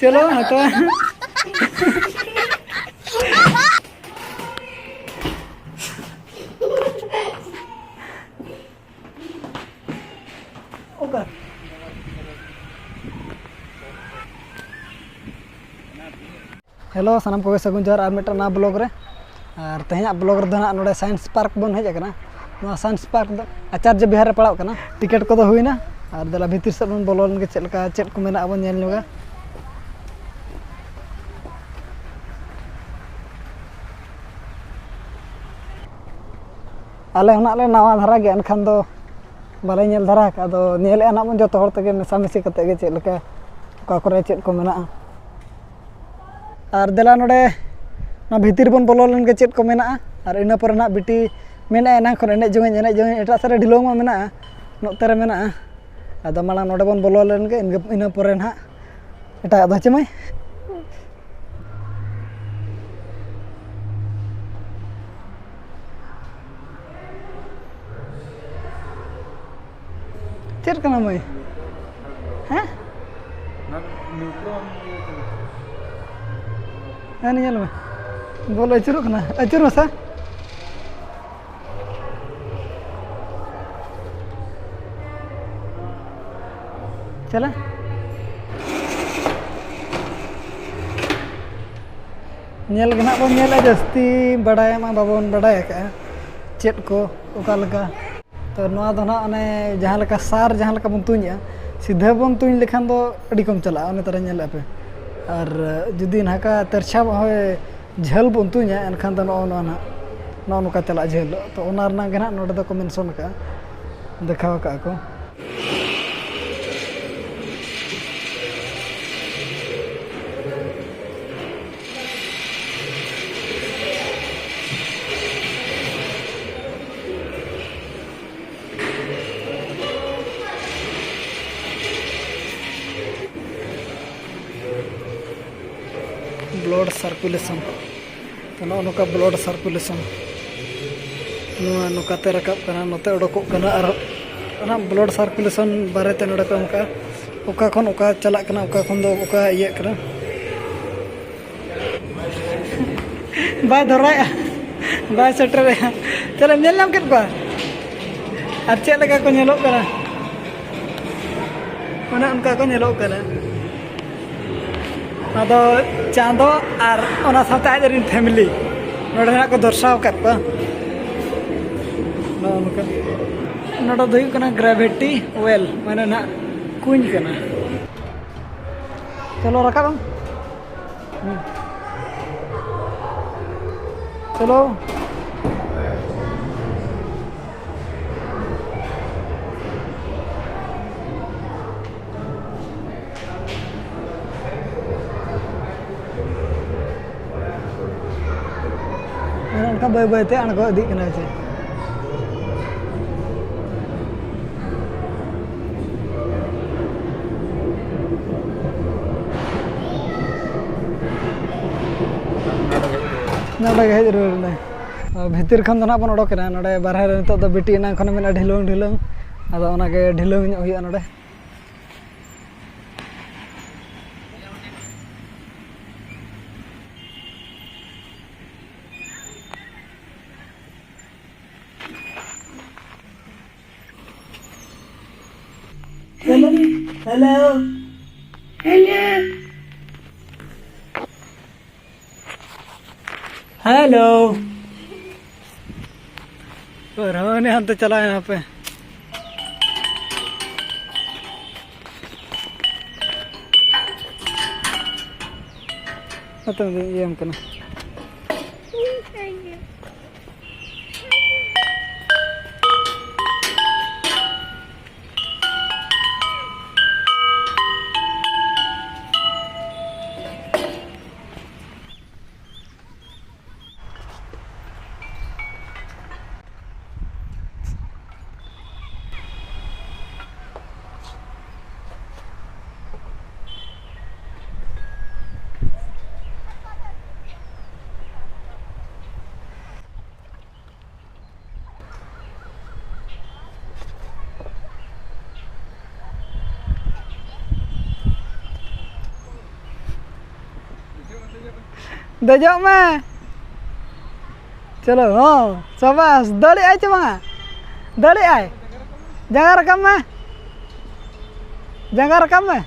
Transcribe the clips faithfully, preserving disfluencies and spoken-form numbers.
ᱪᱚᱞᱚ ᱦᱟᱛᱟᱣᱟ᱾ ᱦᱮᱞᱳ, ᱥᱟᱱᱟᱢ ᱠᱚᱜᱮ ᱥᱟᱹᱜᱩᱱ ᱡᱚᱦᱟᱨ ᱟᱨ ᱢᱤᱫᱴᱟᱝ ᱱᱟᱣᱟ ᱵᱞᱚᱜ ᱨᱮ᱾ ᱟᱨ ᱛᱮᱦᱮᱧᱟᱜ ᱵᱞᱚᱜ ᱨᱮᱫᱚ ᱱᱟᱦᱟᱜ ᱱᱚᱰᱮ ᱥᱟᱭᱮᱱᱥ ᱯᱟᱨᱠ ᱵᱚᱱ ᱦᱮᱡ ᱟᱠᱟᱱᱟ᱾ ᱱᱚᱣᱟ ᱥᱟᱭᱮᱱᱥ ᱯᱟᱨᱠ ᱫᱚ ᱟᱪᱟᱨᱡᱚ ᱵᱤᱦᱟᱨ ᱨᱮ ᱯᱟᱲᱟᱜ ᱠᱟᱱᱟ᱾ ᱴᱤᱠᱤᱴ ᱠᱚᱫᱚ ᱦᱩᱭᱱᱟ, ᱟᱨ ᱫᱮᱞᱟ ᱵᱷᱤᱛᱤᱨ ᱥᱮᱫ ᱵᱚᱱ ᱵᱚᱞᱚ ᱞᱮᱱ ᱜᱮ, ᱪᱮᱫ ᱞᱮᱠᱟ, ᱪᱮᱫ ᱠᱚ ᱢᱮᱱᱟᱜᱼᱟ ᱵᱚᱱ ᱧᱮᱞ ᱧᱚᱜᱟ᱾ ᱟᱞᱮ ᱦᱚᱸ ᱱᱟᱜ ᱞᱮ ᱱᱟᱣᱟ ᱫᱷᱟᱨᱟ ᱜᱮᱭᱟ, ᱮᱱᱠᱷᱟᱱ ᱫᱚ ᱵᱟᱞᱮ ᱧᱮᱞ ᱫᱷᱟᱨᱟ ᱟᱠᱟᱫ᱾ ᱟᱫᱚ ᱧᱮᱞᱮᱜᱼᱟ ᱱᱟᱜ ᱵᱚᱱ ᱡᱚᱛᱚ ᱦᱚᱲ ᱛᱮᱜᱮ ᱢᱮᱥᱟᱢᱤᱥᱤ ᱠᱟᱛᱮ ᱜᱮ ᱪᱮᱫ ᱞᱮᱠᱟ, ᱚᱠᱟ ᱠᱚᱨᱮ ᱪᱮᱫ ᱠᱚ ᱢᱮᱱᱟᱜᱼᱟ᱾ ᱟᱨ ᱫᱮᱞᱟ ᱱᱚᱰᱮ ᱱᱚᱣᱟ ᱵᱷᱤᱛᱤᱨ ᱵᱚᱱ ᱵᱚᱞᱚ ᱞᱮᱱ ᱜᱮ ᱪᱮᱫ ᱠᱚ ᱢᱮᱱᱟᱜᱼᱟ᱾ ᱟᱨ ᱤᱱᱟᱹ ᱯᱚᱨᱮ ᱱᱟᱜ ᱵᱤᱴᱤ ᱢᱮᱱᱮᱫᱼᱟ ᱮᱱᱟᱝ ᱠᱷᱚᱱ ᱮᱱᱮᱡ ᱡᱚᱝ ᱤᱧ, ᱮᱱᱮᱡ ᱡᱚᱝ ᱤᱧ, ᱮᱴᱟᱜ ᱥᱮᱫ ᱨᱮ ᱰᱷᱤᱞᱣᱟᱹᱝ ᱢᱟ ᱢᱮᱱᱟᱜᱼᱟ, ᱱᱚᱛᱮ ᱨᱮ ᱢᱮᱱᱟᱜᱼᱟ᱾ ᱟᱫᱚ ᱢᱟᱲᱟᱝ ᱱᱚᱰᱮ ᱵᱚᱱ ᱵᱚᱞᱚ ᱞᱮᱱ ᱜᱮ, ᱤᱱᱟᱹ ᱤᱱᱟᱹ ᱯᱚᱨᱮ ᱱᱟᱜ ᱮᱴᱟᱜᱟᱜ ᱫᱚ ᱦᱮᱸᱪᱮ ᱢᱟᱹᱭ? ᱪᱮᱫ ᱠᱟᱱᱟ ᱢᱟᱹᱭ? ᱦᱮᱸ? ᱦᱮᱸ, ᱧᱮᱞ ᱢᱮ᱾ ᱵᱚᱞ ᱟᱹᱪᱩᱨᱚᱜ ᱠᱟᱱᱟ᱾ ᱟᱹᱪᱩᱨ ᱢᱮᱥᱮ᱾ ᱪᱟᱞᱟ᱾ ᱧᱮᱞ ᱜᱮ ᱱᱟᱜ ᱵᱚᱱ ᱧᱮᱞᱟ, ᱡᱟᱹᱥᱛᱤ ᱵᱟᱰᱟᱭ ᱢᱟ ᱵᱟᱵᱚᱱ ᱵᱟᱰᱟᱭ ᱟᱠᱟᱫᱼᱟ ᱪᱮᱫ ᱠᱚ ᱚᱠᱟ ᱞᱮᱠᱟ᱾ ᱛᱚ ᱱᱚᱣᱟ ᱫᱚ ᱱᱟᱜ ᱚᱱᱮ ᱡᱟᱦᱟᱸ ᱞᱮᱠᱟ ᱥᱟᱨ ᱡᱟᱦᱟᱸ ᱞᱮᱠᱟ ᱵᱚᱱ ᱛᱩᱧᱮᱜᱼᱟ, ᱥᱤᱫᱷᱟᱹ ᱵᱚᱱ ᱛᱩᱧ ᱞᱮᱠᱷᱟᱱ ᱫᱚ ᱟᱹᱰᱤ ᱠᱚᱢ ᱪᱟᱞᱟᱜᱼᱟ, ᱚᱱᱮ ᱛᱟᱨᱟ ᱧᱮᱞᱮᱫᱼᱟ ᱯᱮ᱾ ᱟᱨ ᱡᱩᱫᱤ ᱱᱟᱦᱟᱜ ᱛᱮᱨᱪᱷᱟ ᱦᱚᱸ ᱡᱷᱟᱹᱞ ᱵᱚᱱ ᱛᱩᱧᱟ, ᱮᱱᱠᱷᱟᱱ ᱫᱚ ᱱᱚᱜᱼᱚ ᱱᱚᱣᱟ ᱱᱟᱜ, ᱱᱚᱜᱼᱚ ᱱᱚᱝᱠᱟ ᱪᱟᱞᱟᱜᱼᱟ ᱡᱷᱟᱹᱞ᱾ ᱛᱚ ᱚᱱᱟ ᱨᱮᱱᱟᱜ ᱜᱮ ᱱᱟᱜ ᱱᱚᱰᱮ ᱫᱚᱠᱚ ᱢᱮᱱᱥᱚᱱ ᱟᱠᱟᱫᱼᱟ, ᱫᱮᱠᱷᱟᱣ ᱟᱠᱟᱫᱼᱟ ᱠᱚ᱾ Blood circulation. ᱛᱚ ᱱᱚᱜᱼᱚ ᱱᱚᱝᱠᱟ blood circulation, ᱱᱚᱣᱟ ᱱᱚᱝᱠᱟᱛᱮ ᱨᱟᱠᱟᱵ ᱠᱟᱱᱟ, ᱱᱚᱛᱮ ᱚᱰᱚᱠᱚᱜ ᱠᱟᱱᱟ᱾ ᱟᱨ ᱚᱱᱟ blood circulation ᱵᱟᱨᱮᱛᱮ ᱱᱚᱰᱮ ᱠᱚ ᱮᱢ ᱠᱟᱜᱼᱟ, ᱚᱠᱟ ᱠᱷᱚᱱ ᱚᱠᱟ ᱪᱟᱞᱟᱜ ᱠᱟᱱᱟ, ᱚᱠᱟ ᱠᱷᱚᱱ ᱫᱚ ᱚᱠᱟ ᱤᱭᱟᱹᱜ ᱠᱟᱱᱟ᱾ ᱵᱟᱭ ᱫᱷᱚᱨᱟᱭᱮᱜᱼᱟ, ᱵᱟᱭ ᱥᱮᱴᱮᱨᱮᱜᱼᱟ᱾ ᱪᱚᱞᱚ, ᱧᱮᱞ ᱧᱟᱢ ᱠᱮᱫ ᱠᱚᱣᱟ᱾ ᱟᱨ ᱪᱮᱫ ᱞᱮᱠᱟ ᱠᱚ ᱧᱮᱞᱚᱜ ᱠᱟᱱᱟ, ᱚᱱᱮ ᱚᱱᱠᱟ ᱠᱚ ᱧᱮᱞᱚᱜ ᱠᱟᱱᱟ᱾ ᱟᱫᱚ ᱪᱟᱸᱫᱚ ᱟᱨ ᱚᱱᱟ ᱥᱟᱶᱛᱮ ᱟᱡ ᱨᱮᱱ ᱯᱷᱮᱢᱤᱞᱤ ᱱᱚᱰᱮ ᱱᱟᱜ ᱠᱚ ᱫᱚᱨᱥᱟᱣ ᱟᱠᱟᱫ ᱠᱚᱣᱟ᱾ ᱱᱚᱜᱼᱚ ᱱᱚᱝᱠᱟ᱾ ᱱᱚᱰᱮ ᱫᱚ ᱦᱩᱭᱩᱜ ᱠᱟᱱᱟ ᱜᱨᱮᱵᱷᱤᱴᱤ ᱳᱭᱮᱞ, ᱢᱟᱱᱮ ᱱᱟᱜ ᱠᱩᱧ ᱠᱟᱱᱟ᱾ ᱪᱚᱞᱚ ᱨᱟᱠᱟᱵ ᱟᱢ᱾ ᱦᱩᱸ᱾ ᱪᱚᱞᱚ᱾ ᱟᱨ ᱚᱱᱠᱟ ᱵᱟᱹᱭ ᱵᱟᱹᱭ ᱛᱮ ᱟᱬᱜᱚ ᱤᱫᱤᱜ ᱠᱟᱱᱟ ᱪᱮ᱾ ᱱᱚᱰᱮ ᱜᱮ ᱦᱮᱡ ᱨᱩᱣᱟᱹᱲ ᱮᱱᱟᱭ᱾ ᱵᱷᱤᱛᱤᱨ ᱠᱷᱚᱱ ᱫᱚ ᱱᱟᱜ ᱵᱚᱱ ᱚᱰᱚᱠ ᱮᱱᱟ᱾ ᱱᱚᱰᱮ ᱵᱟᱨᱦᱮ ᱨᱮ ᱱᱤᱛᱚᱜ ᱫᱚ ᱵᱤᱴᱤ ᱮᱱᱟᱝ ᱠᱷᱚᱱᱮ ᱢᱮᱱᱟ ᱰᱷᱤᱞᱟᱹᱝ ᱰᱷᱤᱞᱟᱹᱝ, ᱟᱫᱚ ᱚᱱᱟᱜᱮ ᱰᱷᱤᱞᱟᱹᱝ ᱧᱚᱜ ᱦᱩᱭᱩᱜᱼᱟ ᱱᱚᱰᱮ᱾ Hello. Hello. Hello. Hello. ᱯᱟᱹᱨᱦᱟᱹ ᱩᱱᱤ ᱦᱟᱱᱛᱮ ᱪᱟᱞᱟᱣ ᱮᱱᱟ ᱦᱟᱯᱮ᱾ ᱱᱚᱛᱮ ᱢᱤᱫ ᱫᱷᱟᱣ ᱤᱭᱟᱹ ᱟᱢ ᱠᱟᱱᱟ᱾ ᱫᱮᱡᱚᱜ ᱢᱮ᱾ ᱪᱚᱞᱚ, ᱦᱚᱸ, ᱥᱟᱵᱟᱥ᱾ ᱫᱟᱹᱲᱮᱜᱼᱟᱭ ᱪᱮ ᱵᱟᱝᱟ? ᱫᱟᱹᱲᱮᱜᱼᱟᱭ᱾ ᱡᱟᱸᱜᱟ ᱨᱟᱠᱟᱵ ᱢᱮ᱾ ᱡᱟᱸᱜᱟ ᱨᱟᱠᱟᱵ ᱢᱮ᱾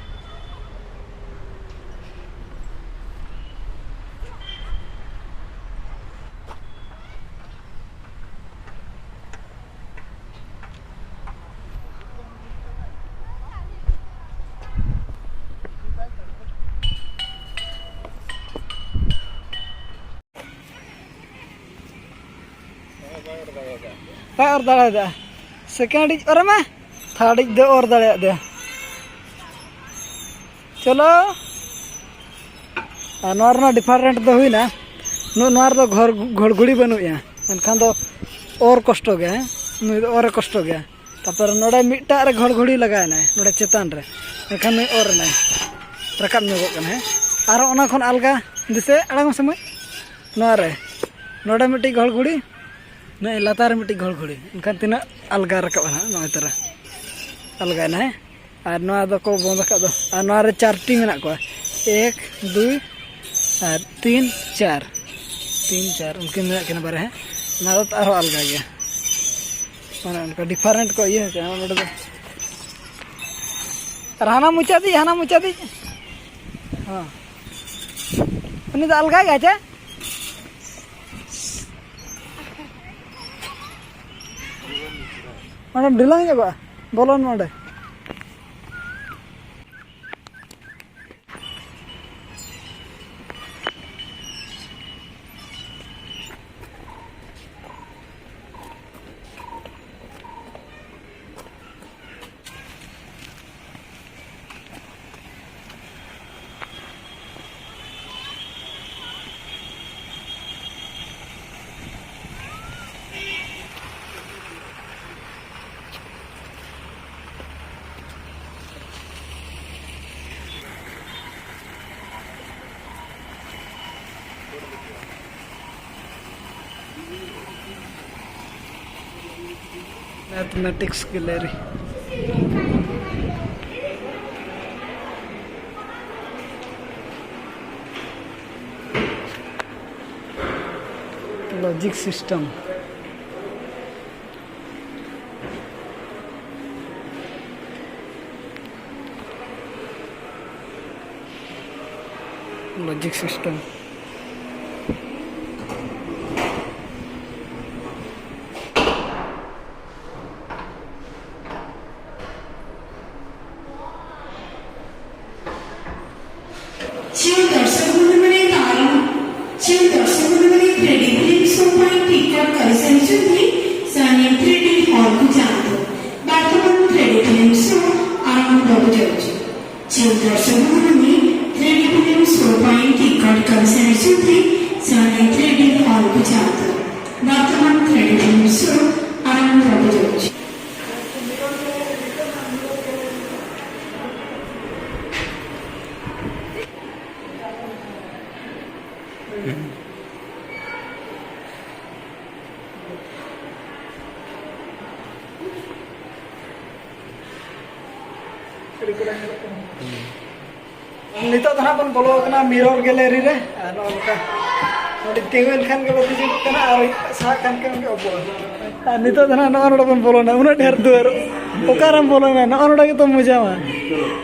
ᱵᱟᱭ ᱚᱨ ᱫᱟᱲᱮᱭᱟᱫᱟ᱾ ᱥᱮᱠᱮᱱᱰ ᱤᱡ ᱚᱨ ᱢᱟ, ᱛᱷᱟᱨᱰ ᱤᱡ ᱫᱚ ᱚᱨ ᱫᱟᱲᱮᱭᱟᱫ ᱫᱚ᱾ ᱪᱚᱞᱚ᱾ ᱟᱨ ᱱᱚᱣᱟ ᱨᱮᱱᱟᱜ ᱰᱤᱯᱷᱟᱨᱮᱱᱴ ᱫᱚ ᱦᱩᱭᱱᱟ, ᱱᱚ-, ᱱᱚᱣᱟ ᱨᱮᱫᱚ ᱜᱷᱚᱨ-, ᱜᱷᱚᱲᱜᱷᱩᱲᱤ ᱵᱟᱹᱱᱩᱜᱼᱟ, ᱮᱱᱠᱷᱟᱱ ᱫᱚ ᱚᱨ ᱠᱚᱥᱴᱚ ᱜᱮᱭᱟ, ᱦᱮᱸ? ᱱᱩᱭ ᱫᱚ ᱚᱨ ᱮ ᱠᱚᱥᱴᱚ ᱜᱮᱭᱟ᱾ ᱛᱟᱨᱯᱚᱨᱮ ᱱᱚᱰᱮ ᱢᱤᱫᱴᱟᱜ ᱨᱮ ᱜᱷᱚᱲᱜᱷᱩᱲᱤ ᱞᱟᱜᱟᱣ ᱮᱱᱟᱭ, ᱱᱚᱰᱮ ᱪᱮᱛᱟᱱ ᱨᱮ, ᱮᱱᱠᱷᱟᱱ ᱱᱩᱭ ᱚᱨ ᱮᱱᱟᱭ, ᱨᱟᱠᱟᱵ ᱧᱚᱜᱚᱜ ᱠᱟᱱᱟ, ᱦᱮᱸ? ᱟᱨᱚ ᱚᱱᱟ ᱠᱷᱚᱱ ᱟᱞᱜᱟ ᱫᱤᱥᱟᱹ ᱟᱲᱟᱝ ᱥᱚᱢᱚᱭ ᱱᱚᱣᱟ ᱨᱮ, ᱱᱚᱰᱮ ᱢᱤᱫᱴᱤᱡ ᱜᱷᱚᱲᱜᱷᱩᱲᱤ, ᱱᱚᱜᱼᱚᱭ ᱞᱟᱛᱟᱨ ᱨᱮ ᱢᱤᱫᱴᱤᱡ ᱜᱷᱚᱲᱜᱷᱩᱲᱤ, ᱮᱱᱠᱷᱟᱱ ᱛᱤᱱᱟᱹᱜ ᱟᱞᱜᱟ ᱨᱟᱠᱟᱵᱼᱟ ᱱᱟᱦᱟᱜ, ᱱᱚᱜᱼᱚᱭ ᱛᱚᱨᱟ ᱟᱞᱜᱟᱭᱮᱱᱟ, ᱦᱮᱸ? ᱟᱨ ᱱᱚᱣᱟ ᱫᱚᱠᱚ ᱵᱚᱸᱫᱽ ᱟᱠᱟᱫ ᱫᱚ, ᱟᱨ ᱱᱚᱣᱟ ᱨᱮ ᱪᱟᱨᱴᱤ ᱢᱮᱱᱟᱜ ᱠᱚᱣᱟ, ᱮᱠ, ᱫᱩᱭ, ᱟᱨ ᱛᱤᱱ, ᱪᱟᱨ, ᱛᱤᱱ, ᱪᱟᱨ, ᱩᱱᱠᱤᱱ ᱢᱮᱱᱟᱜ ᱠᱤᱱᱟ ᱵᱟᱨᱭᱟ, ᱦᱮᱸ? ᱚᱱᱟ ᱫᱚ ᱟᱨᱦᱚᱸ ᱟᱞᱜᱟ ᱜᱮᱭᱟ, ᱢᱟᱱᱮ ᱚᱱᱠᱟ ᱰᱤᱯᱷᱟᱨᱮᱱᱴ ᱠᱚ ᱤᱭᱟᱹ ᱠᱟᱜᱼᱟ ᱱᱚᱰᱮ ᱫᱚ᱾ ᱟᱨ ᱦᱟᱱᱟ ᱢᱚᱪᱟᱫᱤᱡ, ᱦᱟᱱᱟ ᱢᱚᱪᱟᱫᱤᱡ, ᱦᱚᱸ, ᱩᱱᱤ ᱫᱚ ᱟᱞᱜᱟ ᱜᱮᱭᱟ ᱪᱮ? ᱚᱸᱰᱮᱢ ᱰᱷᱤᱞᱟᱹᱝ ᱧᱚᱜᱚᱜᱼᱟ, ᱵᱚᱞᱚᱱ ᱢᱮ ᱚᱸᱰᱮ᱾ Mathematics Gallery. Logic system. Logic system. Chiu darshok bondhu mane taram, chiu darshok bondhu mane three D film show ପାଇଁ ଟିକେଟ କରିସାରିଛନ୍ତି, ସେମାନେ three D hall କୁ ଯାଆନ୍ତୁ। ବର୍ତ୍ତମାନ three D film show ଆରମ୍ଭ ହେବାକୁ ଯାଉଛି। ଚିଉ ଦର୍ଶକମାନେ three D film show ପାଇଁ ଟିକେଟ କରିସାରିଛନ୍ତି, ସେମାନେ three D hall କୁ ଯାଆନ୍ତୁ। ବର୍ତ୍ତମାନ three D film show ଆରମ୍ଭ ହେବାକୁ ଯାଉଛି। ᱱᱤᱛᱚᱜ ᱫᱚ ᱱᱟᱦᱟᱜ ᱵᱚᱱ ᱵᱚᱞᱚ ᱟᱠᱟᱱᱟ ᱢᱤᱨᱚᱨ ᱜᱮᱞᱟᱨᱤ ᱨᱮ᱾ ᱟᱨ ᱱᱚᱜᱼᱚ ᱱᱚᱝᱠᱟ ᱱᱚᱰᱮ ᱛᱤᱸᱜᱩ ᱮᱱ ᱠᱷᱟᱱ ᱜᱮ ᱵᱟᱹᱛᱤ ᱡᱩᱞᱩᱜ ᱠᱟᱱᱟ ᱟᱨ ᱥᱟᱦᱟᱜ ᱠᱷᱟᱱ ᱜᱮ ᱚᱸᱰᱮ ᱚᱵᱚᱜᱼᱟ᱾ ᱟᱨ ᱱᱤᱛᱚᱜ ᱫᱚ ᱱᱟᱦᱟᱜ ᱱᱚᱜᱼᱚ ᱱᱚᱰᱮ ᱵᱚᱱ ᱵᱚᱞᱚᱱᱟ, ᱩᱱᱟᱹᱜ ᱰᱷᱮᱨ ᱫᱩᱣᱟᱹᱨ᱾ ᱚᱠᱟᱨᱮᱢ ᱵᱚᱞᱚᱱᱟ? ᱱᱚᱜᱼᱚ ᱱᱚᱰᱮ ᱜᱮᱛᱚᱢ ᱵᱩᱡᱷᱟᱹᱣᱟ᱾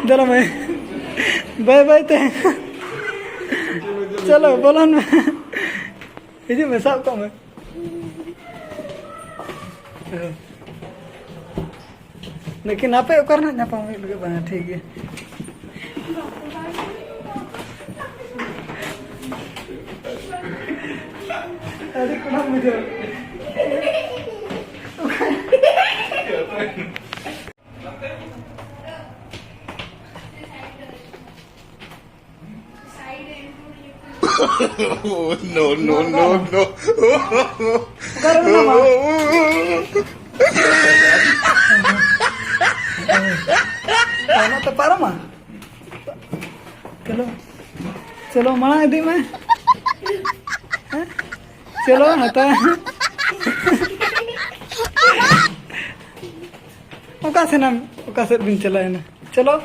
ᱫᱮᱞᱟ ᱢᱟᱹᱭ, ᱵᱟᱭ ᱵᱟᱭ ᱛᱮ᱾ ᱪᱚᱞᱚ, ᱵᱚᱞᱚᱱ ᱢᱮ᱾ ᱦᱤᱡᱩᱜ ᱢᱮ, ᱥᱟᱵ ᱠᱚᱜ ᱢᱮ᱾ ᱞᱮᱠᱤᱱ ᱟᱯᱮ ᱚᱠᱟ ᱨᱮᱱᱟᱜ ᱧᱟᱯᱟᱢ ᱦᱩᱭᱩᱜ ᱞᱟᱹᱜᱤᱫ? ᱵᱟᱝ, ᱴᱷᱤᱠ ᱜᱮᱭᱟ᱾ ᱟᱹᱰᱤ ᱠᱚᱲᱟᱢ ᱵᱩᱡᱷᱟᱹᱣ᱾ Oh, no, no, no, no. ᱚᱠᱟᱨᱮ ᱢᱮᱱᱟᱢᱟ? ᱚᱱᱟ ᱛᱮ ᱯᱟᱨᱚᱢᱟ᱾ ᱪᱚᱞᱚ, ᱪᱚᱞᱚ, ᱢᱟᱲᱟᱝ ᱤᱫᱤᱜ ᱢᱮ᱾ ᱦᱮᱸ? ᱪᱚᱞᱚ, ᱦᱟᱛᱟᱣ᱾ ᱚᱠᱟ ᱥᱮᱱᱟᱢ, ᱚᱠᱟ ᱥᱮᱫ ᱵᱤᱱ ᱪᱟᱞᱟᱣᱮᱱᱟ? ᱪᱚᱞᱚ᱾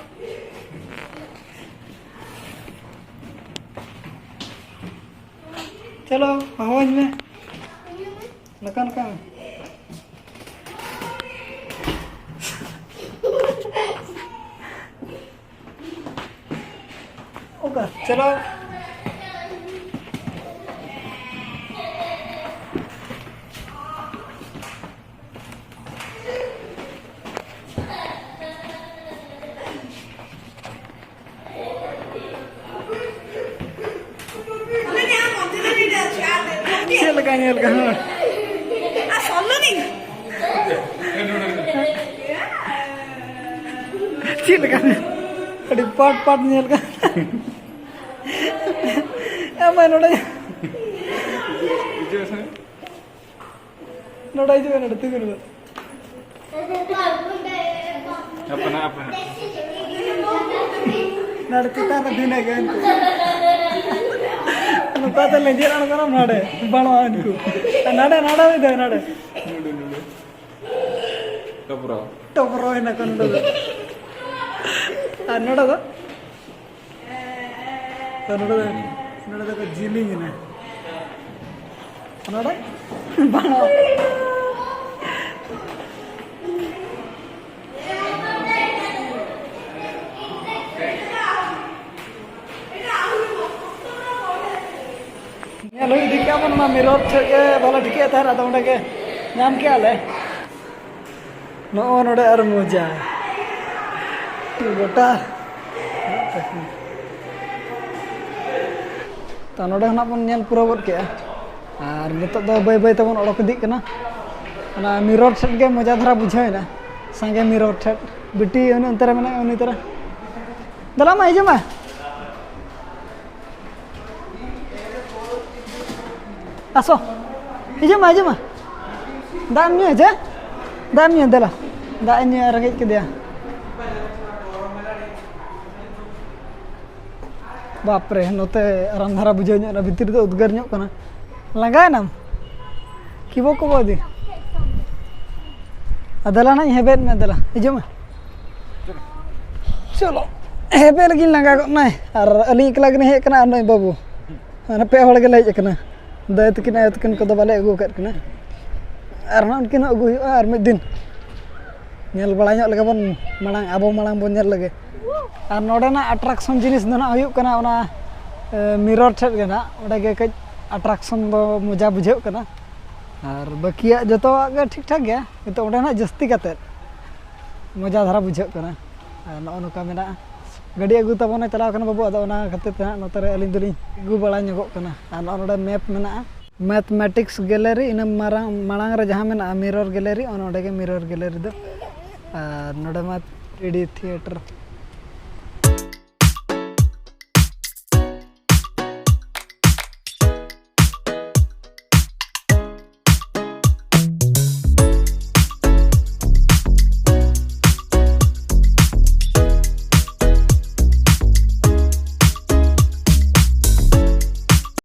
ᱪᱚᱞᱚ, ᱦᱚᱦᱚᱣᱟᱹᱧ ᱢᱮ᱾ ᱱᱚᱝᱠᱟ ᱱᱚᱝᱠᱟ ᱢᱮ᱾ ᱚᱠᱟ ᱪᱟᱞᱟᱣ᱾ ᱪᱮᱫ ᱞᱮᱠᱟ ᱧᱮᱞ ᱠᱟᱱᱟ? ᱪᱮᱫ ᱞᱮᱠᱟ? ᱟᱹᱰᱤ ᱯᱟᱴ ᱯᱟᱴ ᱧᱮᱞ ᱠᱟᱱᱟ᱾ ᱟᱢ ᱢᱟ ᱱᱚᱰᱮ, ᱱᱚᱰᱮ ᱦᱤᱡᱩᱜ ᱢᱮ, ᱱᱚᱰᱮ ᱛᱤᱸᱜᱩᱱ ᱢᱮ᱾ ᱟᱯᱱᱟ, ᱟᱯᱱᱟ᱾ ᱱᱚᱰᱮ ᱪᱮᱛᱟᱱ ᱨᱮ ᱵᱷᱤᱱᱟᱹ ᱜᱮ ᱩᱱᱠᱩ᱾ ᱱᱚᱝᱠᱟ ᱛᱮ ᱞᱮᱸᱡᱮᱨ ᱟᱬᱜᱚᱱᱟᱢ ᱱᱚᱰᱮ, ᱵᱟᱹᱱᱩᱜᱼᱟ ᱩᱱᱠᱩ᱾ ᱟᱨ ᱱᱚᱰᱮ, ᱱᱚᱰᱮ ᱢᱤᱫ ᱫᱷᱟᱣ, ᱱᱚᱰᱮ᱾ ᱱᱚᱰᱮ, ᱱᱚᱰᱮ᱾ ᱴᱚᱯᱨᱚ᱾ ᱴᱚᱯᱨᱚ ᱦᱮᱱᱟᱜ ᱠᱚᱣᱟ ᱱᱚᱰᱮ ᱫᱚ᱾ ᱟᱨ ᱱᱚᱰᱮ ᱫᱚ? ᱛᱚ, ᱱᱚᱰᱮ ᱫᱚ, ᱱᱚᱰᱮ ᱫᱚᱠᱚ ᱡᱤᱞᱤᱧ ᱮᱱᱟ᱾ ᱱᱚᱰᱮ? ᱵᱟᱝ᱾ ᱧᱮᱞ ᱦᱩᱭ ᱤᱫᱤ ᱠᱮᱜᱼᱟ ᱵᱚᱱ, ᱚᱱᱟ ᱢᱤᱨᱚᱨ ᱴᱷᱮᱡ ᱜᱮ ᱵᱟᱞᱮ ᱴᱷᱤᱠᱟᱹᱭᱮᱫ ᱛᱟᱦᱮᱸᱫ, ᱟᱫᱚ ᱚᱸᱰᱮ ᱜᱮ ᱧᱟᱢ ᱠᱮᱜᱼᱟ ᱞᱮ᱾ ᱱᱚᱜᱼᱚ ᱱᱚᱰᱮ ᱟᱨ ᱢᱚᱡᱟ᱾ ᱜᱚᱴᱟ᱾ ᱛᱚ, ᱱᱚᱰᱮ ᱠᱷᱚᱱᱟᱜ ᱵᱚᱱ ᱧᱮᱞ ᱯᱩᱨᱟᱹᱣ ᱜᱚᱫ ᱠᱮᱜᱼᱟ᱾ ᱟᱨ ᱱᱤᱛᱚᱜ ᱫᱚ ᱵᱟᱹᱭ ᱵᱟᱹᱭ ᱛᱮᱵᱚᱱ ᱚᱰᱚᱠ ᱤᱫᱤᱜ ᱠᱟᱱᱟ᱾ ᱚᱱᱟ ᱢᱤᱨᱚᱨ ᱴᱷᱮᱡ ᱜᱮ ᱢᱚᱡᱟ ᱫᱷᱟᱨᱟ ᱵᱩᱡᱷᱟᱹᱣ ᱮᱱᱟ᱾ ᱥᱟᱸᱜᱮ ᱢᱤᱨᱚᱨ ᱴᱷᱮᱡ᱾ ᱵᱤᱴᱤ ᱩᱱᱤ ᱚᱱᱛᱮ ᱨᱮ ᱢᱮᱱᱟᱭᱟ, ᱩᱱᱤ ᱛᱚᱨᱟ᱾ ᱫᱮᱞᱟ ᱢᱟ, ᱦᱤᱡᱩᱜ ᱢᱮ᱾ ᱟᱥᱚ, ᱦᱤᱡᱩᱜ ᱢᱮ, ᱦᱤᱡᱩᱜ ᱢᱮ᱾ ᱫᱟᱜ ᱮᱢ ᱧᱩᱭᱟ ᱪᱮ? ᱫᱟᱜ ᱮᱢ ᱧᱩᱭᱟ, ᱫᱮᱞᱟ᱾ ᱫᱟᱜ ᱮ ᱧᱩᱭᱟ, ᱨᱮᱸᱜᱮᱡ ᱠᱮᱫᱮᱭᱟ᱾ ᱵᱟᱯᱨᱮ, ᱱᱚᱛᱮ ᱟᱨᱟᱢ ᱫᱷᱟᱨᱟ ᱵᱩᱡᱷᱟᱹᱣ ᱧᱚᱜ ᱮᱱᱟ, ᱵᱷᱤᱛᱤᱨ ᱨᱮᱫᱚ ᱩᱫᱽᱜᱟᱹᱨ ᱧᱚᱜ ᱠᱟᱱᱟ᱾ ᱞᱟᱸᱜᱟᱭᱮᱱᱟᱢ? ᱠᱤᱵᱚ ᱠᱚᱵᱚ ᱤᱫᱤ᱾ ᱟᱨ ᱫᱮᱞᱟ ᱱᱟᱜ ᱤᱧ ᱦᱮᱵᱮᱫ ᱢᱮ, ᱫᱮᱞᱟ, ᱦᱤᱡᱩᱜ ᱢᱮ᱾ ᱪᱚᱞᱚ, ᱦᱮᱵᱮᱫ ᱞᱟᱹᱜᱤᱫ ᱞᱟᱸᱜᱟ ᱜᱚᱫ ᱱᱟᱭ, ᱟᱨ ᱟᱹᱞᱤᱧ ᱮᱠᱞᱟ ᱜᱮᱞᱤᱧ ᱦᱮᱡ ᱟᱠᱟᱱᱟ, ᱟᱨ ᱱᱩᱭ ᱵᱟᱹᱵᱩ, ᱢᱟᱱᱮ ᱯᱮ ᱦᱚᱲ ᱜᱮᱞᱮ ᱦᱮᱡ ᱟᱠᱟᱱᱟ᱾ ᱫᱟᱹᱭ ᱛᱟᱹᱠᱤᱱ, ᱟᱭᱳ ᱛᱟᱹᱠᱤᱱ ᱠᱚᱫᱚ ᱵᱟᱞᱮ ᱟᱹᱜᱩ ᱟᱠᱟᱫ ᱠᱤᱱᱟ᱾ ᱟᱨ ᱱᱟᱜ ᱩᱱᱠᱤᱱ ᱦᱚᱸ ᱟᱹᱜᱩ ᱦᱩᱭᱩᱜᱼᱟ ᱟᱨ ᱢᱤᱫ ᱫᱤᱱ᱾ ᱧᱮᱞ ᱵᱟᱲᱟ ᱧᱚᱜ ᱞᱮᱜᱮ ᱵᱚᱱ ᱢᱟᱲᱟᱝ, ᱟᱵᱚ ᱢᱟᱲᱟᱝ ᱵᱚᱱ ᱧᱮᱞ ᱞᱮᱜᱮ᱾ ᱟᱨ ᱱᱚᱰᱮᱱᱟᱜ attraction ᱡᱤᱱᱤᱥ ᱫᱚ ᱱᱟᱜ ᱦᱩᱭᱩᱜ ᱠᱟᱱᱟ ᱚᱱᱟ, ᱮ, mirror ᱴᱷᱮᱡ ᱜᱮ ᱱᱟᱜ, ᱚᱸᱰᱮ ᱜᱮ ᱠᱟᱹᱡ attraction ᱫᱚ ᱢᱚᱡᱟ ᱵᱩᱡᱷᱟᱹᱜ ᱠᱟᱱᱟ᱾ ᱟᱨ ᱵᱟᱹᱠᱤᱭᱟᱜ ᱡᱚᱛᱚᱣᱟᱜ ᱜᱮ ᱴᱷᱤᱠ ᱴᱷᱟᱠ ᱜᱮᱭᱟ, ᱠᱤᱱᱛᱩ ᱚᱸᱰᱮ ᱱᱟᱜ ᱡᱟᱹᱥᱛᱤ ᱠᱟᱛᱮᱫ ᱢᱚᱡᱟ ᱫᱷᱟᱨᱟ ᱵᱩᱡᱷᱟᱹᱜ ᱠᱟᱱᱟ᱾ ᱟᱨ ᱱᱚᱜᱼᱚ ᱱᱚᱝᱠᱟ ᱢᱮᱱᱟᱜᱼᱟ᱾ ᱜᱟᱹᱰᱤ ᱟᱹᱜᱩ ᱛᱟᱵᱚᱱᱮ ᱪᱟᱞᱟᱣ ᱠᱟᱱᱟ ᱵᱟᱹᱵᱩ, ᱟᱫᱚ ᱚᱱᱟ ᱠᱷᱟᱹᱛᱤᱨ ᱛᱮ ᱦᱟᱸᱜ ᱱᱚᱛᱮ ᱨᱮ ᱟᱹᱞᱤᱧ ᱫᱚᱞᱤᱧ ᱟᱹᱜᱩ ᱵᱟᱲᱟ ᱧᱚᱜᱚᱜ ᱠᱟᱱᱟ᱾ ᱟᱨ ᱱᱚᱜᱼᱚ ᱱᱚᱰᱮ map ᱢᱮᱱᱟᱜᱼᱟ, Mathematics Gallery, ᱤᱱᱟᱹ ᱢᱟᱨᱟᱝ, ᱢᱟᱲᱟᱝ ᱨᱮ ᱡᱟᱦᱟᱸ ᱢᱮᱱᱟᱜᱼᱟ mirror gallery, ᱚᱱ ᱚᱸᱰᱮ ᱜᱮ mirror gallery ᱫᱚ᱾ ᱟᱨ ᱱᱚᱰᱮ ᱢᱟ three D theatre᱾